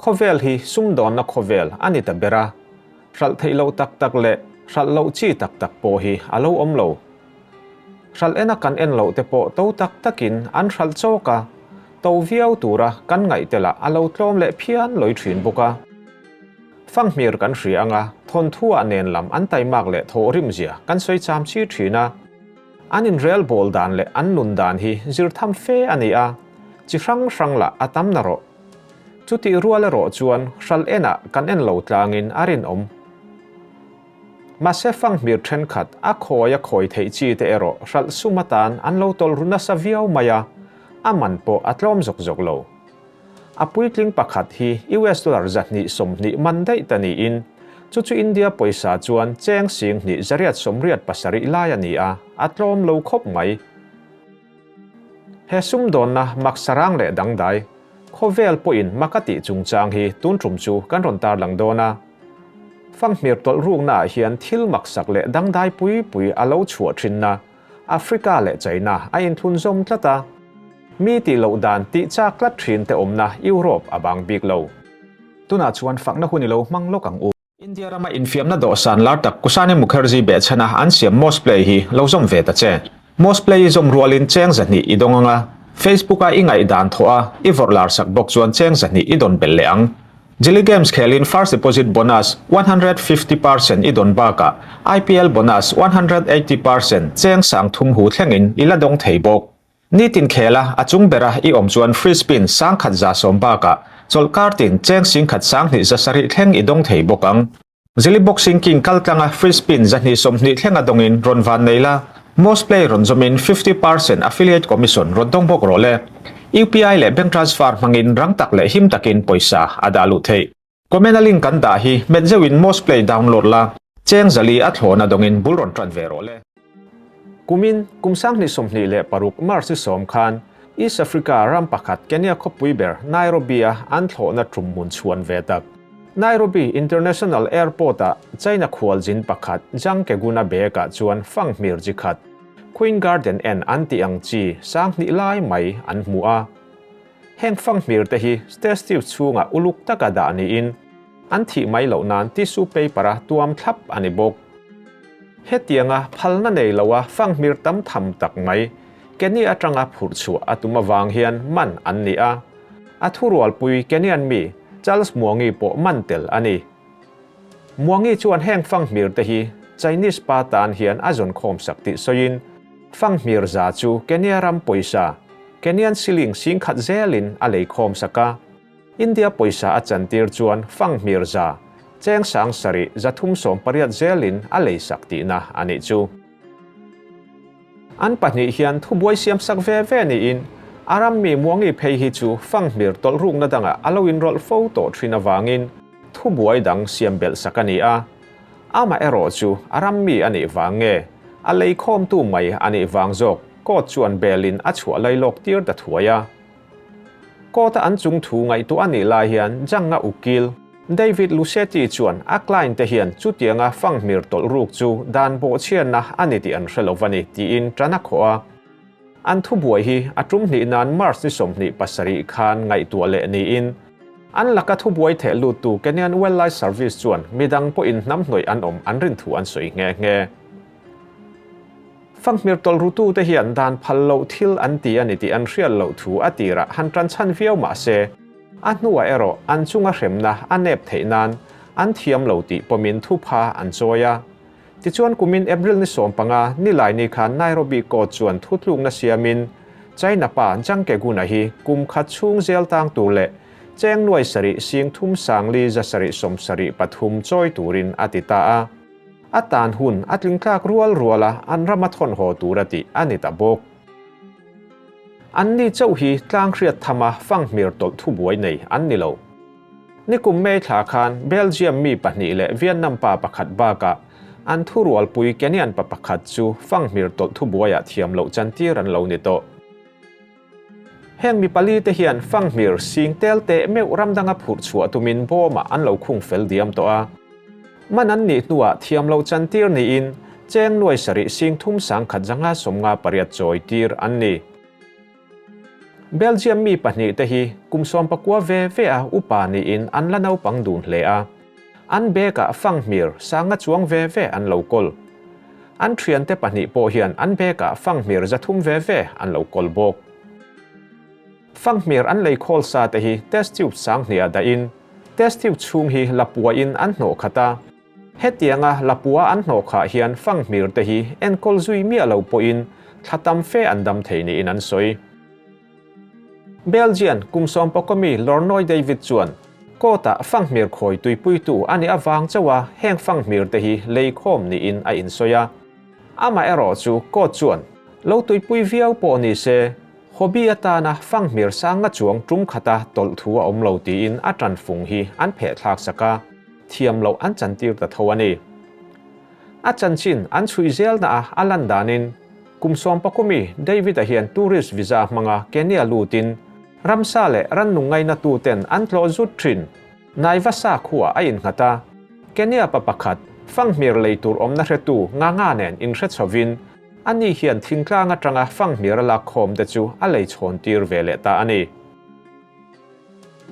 Khawvel hi sumdawnna khawvel a ni ta ber a, hralh theih loh tak tak leh hralh loh chi tak tak pawh hi a lo awm lo. Hralh ena kan en loh te pawh to tak takin an hralh chawk a, to viau tura kan ngaih te lah a lo tlawm leh phian lawih thin bawk a. Fanghmir kan hria anga thawnthu ah nen lam an taimak leh thawhrim zia kan sawi cham chi thin a. An inrel bawl dan leh an nun dan hi zir tham fe a ni a, chi hrang hrang lah a tam narawh. Chutih rual erawh chuan hralh enah kan en lo tlangin a rinawm. Mahse fanghmir thenkhat a khawi a khawi theih chi te erawh hralh sum atan an lo tawlh ru nasa viau mai a, a man pawh a tlawm zawk zawk lo. A puitling pakhat hi US dollar 220 man daih ta niin, chu chu India pawisa chuan cheng 10,000 187 lai a ni a, a tlawm lo khawp mai. He sumdawnna mak sarang leh dangdai, khawvel pawhin mak a tih chungchang hi tun tum chu kan rawn tarlang dawn a. Fanghmir tawlh ruknaah hian thil maksak leh dangdai pui pui a lo chhuah thinna Africa leh China a inthlun zawm tlat a. Mi tih loh dan tih chak tlat thin te awmna Europe a bang bik lo. Tunah chuan fakna hun i lo hmang lawk ang u. India rama infiamna dawhsan lar tak Kusani Mukherjee behchhana an siam Mosplay hi lo zawm ve ta che. Mosplay i zawm rualin cheng 200 i dawng ang a, Facebook-a i ngaihdan thawh a, i vawrh lar sak bawk chuan cheng 200 i dawn belh leh ang. Jelly Games khelin first deposit bonus 150% i dawn bakah IPL bonus 180% cheng 30,000 hu thlengin i la dawng thei bawk. Nitin khela a chung bera i awm chuan free spin 1110 bakah chawlhkar tin cheng 10,207 thleng i dawng thei bawk ang. Jelly Boxing King kal tlanga free spin 220 thlenga dawngin rawn van nei la, Most Play rawn zawmin 50% affiliate commission rawn dawng bawk rawh le. UPI leh bank transfer hmangin rang tak leh him takin pawisa a dah luh theih. Comment a link kan dah hi hmet zeuhin Most Play download la, cheng 400 a thlawna dawngin bul rawn tan ve rawh le. Kumin kum 2026 March ni 10 khan East Africa ram pakhat Kenya khawpui ber Nairobi-a an thlawhna tum hmun chhuan ve tak. Nairobi International Airport-ah China khualzin pakhat Zhang Keguna bag-ah chuan fanghmir chi khat, Queen Garden en an tih ang chi 2000 lai mai an hmu a. Heng fanghmir te hi test tube chhungah uluk taka dah niin an thih mai loh nan tissue paper-a tuam thlap a ni bawk. Hetianga phalna nei loa fanghmir tam tham tak mai Kenya atanga phurh chhuah a tum avang hian man an ni a. A thurualpui Kenyan mi Charles Mwangi pawh man tel a ni. Mwangi chuan heng fanghmir te hi Chinese pa tan hian a zawn khawm sak tih sawiin fanghmir za chu Kenya ram pawisa Kenyan shilling 10,000 zelin a lei khawm sak a. India pawisa a chantir chuan fanghmir za cheng 7380 zelin a lei sak tihna a nih chu. An pahnih hian thubuai siam sak ve ve niin a ram mi Mwangi phei hi chu fanghmir tawlh rukna dangah a lo inrawlh fo tawh thin avangin thubuai dang siam belh sak a ni a. Amah erawh chu a ram mi a nih vang nge a lei khawmtu mai a nih vang zawk court chuan belin a chhuah lai lawk tir ta thuai a. Court-a an chung thu ngaihtuah a nih lai hian Janga ukil David Lusetti chuan a client te hian chutianga fanghmir tawlh ruk chu dan bawhchhiatna a ni tih an hre lo va ni tiin tan a khawh a. An thubuai hi a tum hnih nan March ni 27 khan ngaihtuah leh niin an laka thubuai theh luttu Kenyan Wildlife Service chuan midang pawhin hnam hnawih an awm an rin thu an sawi nghe nghe. Fanghmir tawlh rutu te hian dan phal loh thil an ti a ni tih an hriat loh thu a tirah han tan chhan viau mah se, a hnuah erawh an chunga hremna a nep theih nan an thiam lo tih pawmin thupha an chawi a. Tichuan kumin April ni 15 nilai ni khan Nairobi court chuan thutlukna siamin China pa Zhang Keguna hi kum khat chhung zel tang tur leh cheng 7 3 5 773 chawi turin a ti ta a. A tan hun a tling tlak rual rual a, an ram a thawn haw tur a tih a ni ta bawk. An ni chauh hi tlang hriat thama fanghmir tawlh thubuai nei an ni lo. Nikum May thla khan Belgium mi pahnih leh Vietnam pa pakhat bakah an thurualpui Kenyan pa pakhat chu fanghmir tawlh thubuaiah thiam loh chantir an lo ni tawh. Heng mi pali te hian fanghmir sing tel teh meuh ram danga phurh chhuah tumin bawmah an lo khung fel diam tawh a. Man an nih hnuah thiam loh chantir niin cheng 7 3 1 5 58 chawi tir an ni. Belgium mi pahnihte hi kum 19 ve ve a upa niin an la naupang dun hle a. An bag-ah fanghmir sanga chuang ve ve an lo kawl. An thiante pahnih pawh hian an bag-ah fanghmir 300 ve ve an lo kawl bawk. Fanghmir an lei khawl sa te hi test tube 2000 ah dahin, test tube chhung hi lapuain an hnawh khat a. Hetianga lapua an hnawh khah hian fanghmir te hi enkawl zui miah lo pawhin thla tam fe an dam thei niin an sawi. Belgian kum 11 mi Lornoy David chuan court-ah fanghmir khawi tuipuitu a nih avang chauh a heng fanghmir te hi lei khawm niin a insawi a. Amaherawh chu court chuan lo tuipui viau pawh ni se hobby atana fanghmir sanga chuang tum khata tawlh thu a awm lo tiin a tanfung hi an pheh thlak sak a, thiam loh an chantir ta tho a ni. A chanchin an chhui zelna a a lan danin kum 11 mi David-a hian tourist visa hmanga Kenya lutin ramsa leh rannung ngainatu ten an tlawh zut thin. Naivasa khuah a innghat a, Kenya pa pakhat fanghmir lei tur awmna hretu Nganga nen inhre chhovin ani hian thingtlang atanga fanghmir a lak khawm te chu a lei chhawn tir ve leh ta a ni.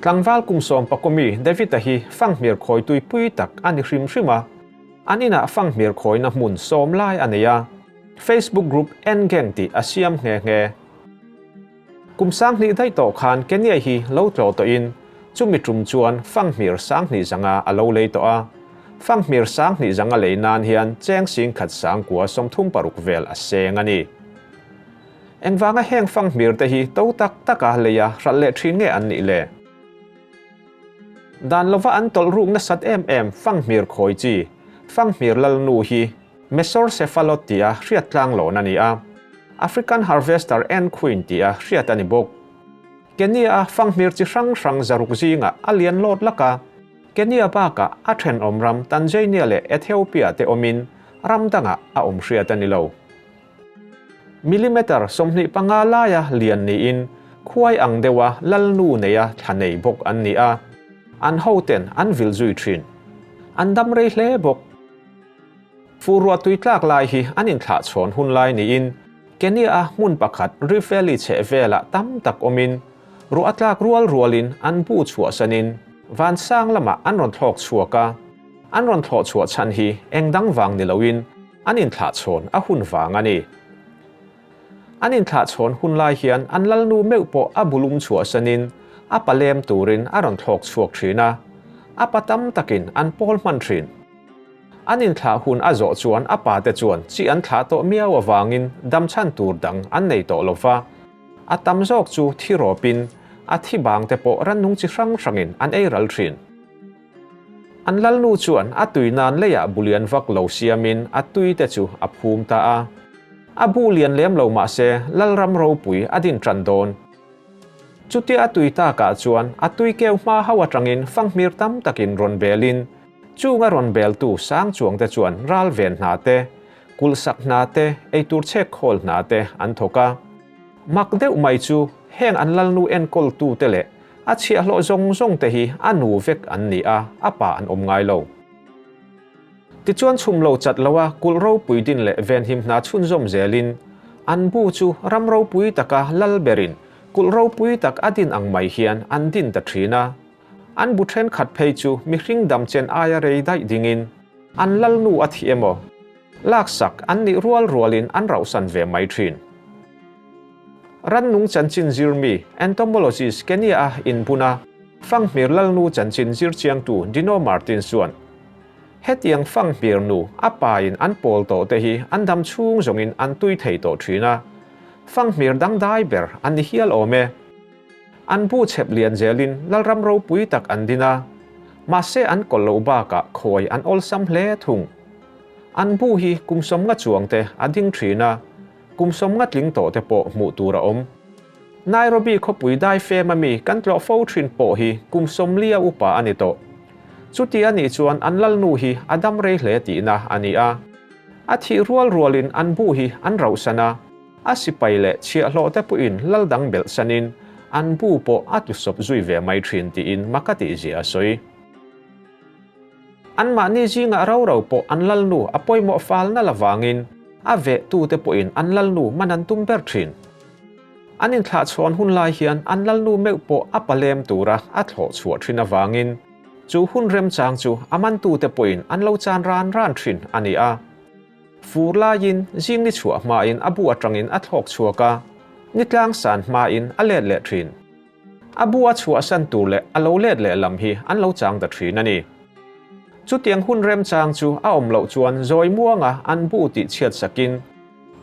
Tlangval kum 11 mi David-a hi fanghmir khawi tuipui tak a ni hrim hrim a, an inah fanghmir khawina hmun 10 lai a nei a, Facebook group N-Gang tih a siam nghe nghe. Kum 2000 daih tawh khan Kenya hi lo tlawh tawhin chumi tum chuan fanghmir 2500 a lo lei tawh a. Fanghmir 2500 lei nan hian cheng 1936 vel a seng a ni. Engvanga heng fanghmir te hi to tak taka leia hralh leh thin nge an nih le? Dan lova an tawlh ruk nasat em em fanghmir khawi chi, fanghmir lalnu hi Messor cephalot tia hriat tlang lawn a ni a, African harvester ant queen tia hriat a ni bawk. Kenya-a fanghmir chi hrang hrang 600 zingah a lian lawt lak a, Kenya bakah a thenawm ram Tanzania leh Ethiopia te awmin ram dangah a awm hriat a ni lo. Millimeter 25 laia lian niin khuai ang deuha lalnu neia thla nei bawk an ni a, an hoten an vil zui thin. An dam rei hle bawk. Fu ruah tui tlak lai hi an inthlah chhawn hun lai niin Kenya-a hmun pakhat Rift Valley chheh velah tam tak awmin ruah a tlak rual rualin an bu chhuahsanin vansang lamah an rawn thlawk chhuak a, an rawn thlawh chhuah chhan hi eng dang vang ni loin an inthlah chhawn a hun vang a ni. An inthlah chhawn hun lai hian an lalnu meuh pawh a bulum chhuahsanin a palem turin a rawn thlawk chhuak thin a, a pa tam takin an pawl hman thin. An inthlah hun a zawh chuan a pate chuan chi an thlah tawh miau avangin damchhan tur dang an nei tawh lo va, a tam zawk chu thi rawpin a thi bang te pawh rannung chi hrang hrangin an ei ral thin. An lalnu chuan a tui nan leiah bulian vak lo siamin a tui te chu a phum ta a. A bu lian lem lo mah se lalram ropui a din tan dawn. Chutia a tui takah chuan a tui keu hma ho atangin fanghmir tam takin rawn belin chunga rawn beltu sang chuang te chuan ral ven hna te, kulhsak hna te, eitur chhek khawl hna te an thawk a. Mak deuh mai chu heng an lalnu enkawltu te leh a chhiahhlawh zawng zawng te hi a nu vek an ni a, a pa an awm ngai lo. Tichuan chhum lo chat lo a kulh ropui din leh venhim hna chhunzawm zelin an bu chu ram ropui taka lal berin kulh ropui tak a din ang mai hian an din ta thin a. An bu thenkhat phei chu mihring dam chen aia rei daih dingin an lalnu a thi emaw laksak an nih rual rualin an rauhsan ve mai thin. Rannung chanchin zirmi entomologist Kenya-a inbuna fanghmir lalnu chanchin zir chiangtu Dino Martin chuan hetiang fanghmir nu a pain an pawl tawh te hi an dam chhung zawngin an tui thei tawh thin a, fanghmir dangdai ber an ni hial awm e. An bu chhep lian zelin lalram ropui tak an din a, mahse an kawlh loh bakah khawi an awlsam hle thung. An bu hi kum 50 chuang te a ding thin a, kum 50 tling tawh te pawh hmuh tur a awm. Nairobi khawpui dai fem a mi kan tlawh fo thin pawh hi kum 40 a upa a ni tawh. Chuti a nih chuan an lalnu hi a dam rei hle tihna a ni a. A thih rual rualin an bu hi an rauhsan a, a sipai leh chhiahhlawh te pawhin lal dang belh sanin an bu pawh a tlusawp zui ve mai thin tiin maka tihzia a sawi. Anmahni zingah ro ro pawh an lalnu a pawimawh falna lavangin a vehtute pawhin an lalnu man an tum ber thin. An inthlahchhawn hun lai hian an lalnu meuh pawh a palem tura a thlawh chhuah thin avangin chu hun remchang chu a mantute pawhin an lo chan ran ran thin a ni a. Fur laiin zing ni chhuah hmain a bu atangin a thlawk chhuak a, ni tlang san hmain a let leh thin. A bu a chhuahsan tur leh a lo let leh lam hi an lo chang ta thin a ni. Chutiang hun remchang chu a awm loh chuan zawi muanga an bu tih chhiat sakin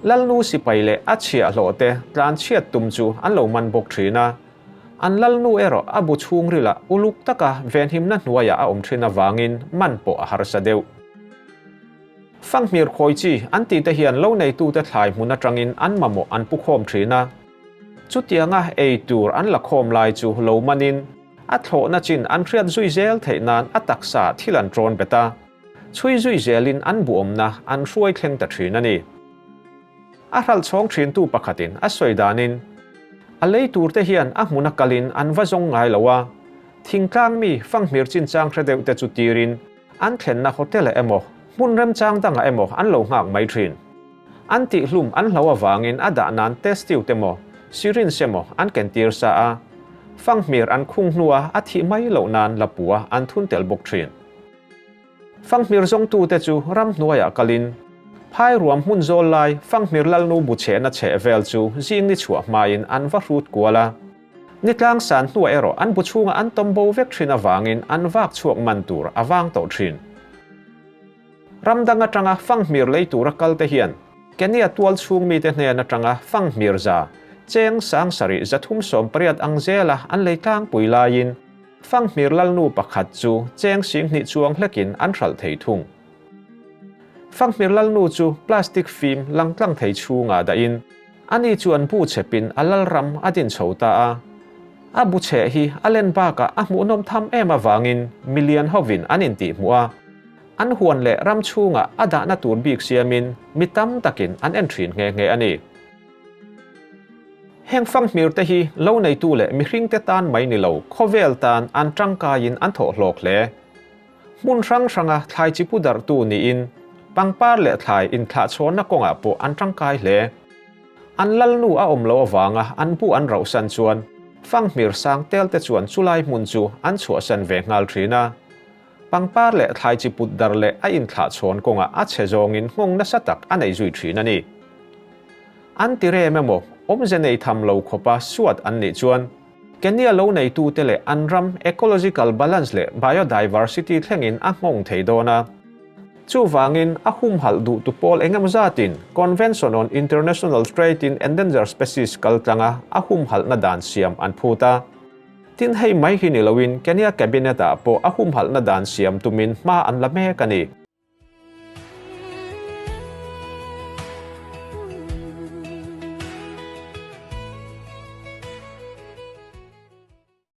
Lalnu sipai leh a chhiahhlawh te tlan chhiat tum chu an lo man bawk thin a. An lalnu erawh a bu chhungrilah uluk taka venhimna hnuaiah a awm thin avangin man pawh a harsa deuh. Fanghmir khawi chi an tih te hian lo neitute thlai hmun atangin an mamawh an pu khawm thin a. Chutianga ei tur an la khawm lai chu lo manin a thlawhna chin an hriat zui zel theih nan a taksa thil an ṭawn bet a, chhui zui zelin an buawmna an hruai thleng ta thin a ni. A hralh chhawng thintu pakhatin a sawi danin, A lei turte hian a hmuna kalin an va zawng ngai lo a, thingtlang mi fanghmir chinchang hre deuhte chu tirin An thlenna hotel-ah emaw, hmun remchang dangah emaw an lo nghak mai thin. An tihhlum an hlo avangin a dah nan test tube emaw, syringe emaw an ken tir sa a. Fanghmir an khung hnua a thih mai loh nan lapua an thun tel bawk thin. Fanghmir zawngtute chu ramhnuaiah kalin, phai ruam hmun zawl lai fanghmir lalnu bu chehna chheh vel chu zing ni chhuah hmain an va hrut kual a. Ni tlang san hnuah erawh an bu chhungah an tawm bo vek thin avangin an vak chhuak man tur a vang tawh thin. Ram dang atanga fanghmir lei tura kalte hian Kenya tual chhung mite hnen atanga fanghmir za cheng sang sarih 380 ang zela an lei tlangpui laiin fanghmir lalnu pakhat chu cheng 2000 chuang hlekin an hralh thei thung. Fanghmir lalnu chu plastic fim langtlang thei chhungah dahin Ani chuan bu chhepin a lalram a din chho ta a. A bu chheh hi a len bakah a hmuhnawm tham em avangin milian hovin an intihhmuh a. An huan leh ram chhungah a dahna tur bik siamin mi tam takin an en thin nghe nghe a ni. Heng fanghmir te hi lo neitu leh mihringte tan mai ni lo khawvel tan an tangkaiin an thawh hlawk hle. Hmun hrang hranga thlai chi pu darhtu niin pangpar leh thlai inthlahchhawnna kawngah pawh an tangkai hle. An lalnu a awm loh avanga an bu an rauhsan chuan fanghmir sang telte chuan chulai hmun chu an chhuahsan ve nghal thin a. Pangpar leh thlai chi put darh leh a inthlahchhawn kawngah a chhe zawngin nghawng nasa tak a nei zui thin a ni. An ti rem emaw awmze nei tham lo khawpa suat an nih chuan Kenya lo neitute leh an ram ecological balance leh biodiversity thlengin a nghawng thei dawn a. Chuvangin, a humhalh duhtu pawl eng emaw zatin Convention on International Trade in Endangered Species kaltlanga a humhalhna dan siam an phut a. Tin hei mai hi ni loin Kenya Cabinet-ah pawh a humhalhna dan siam tumin hma an la mek a ni.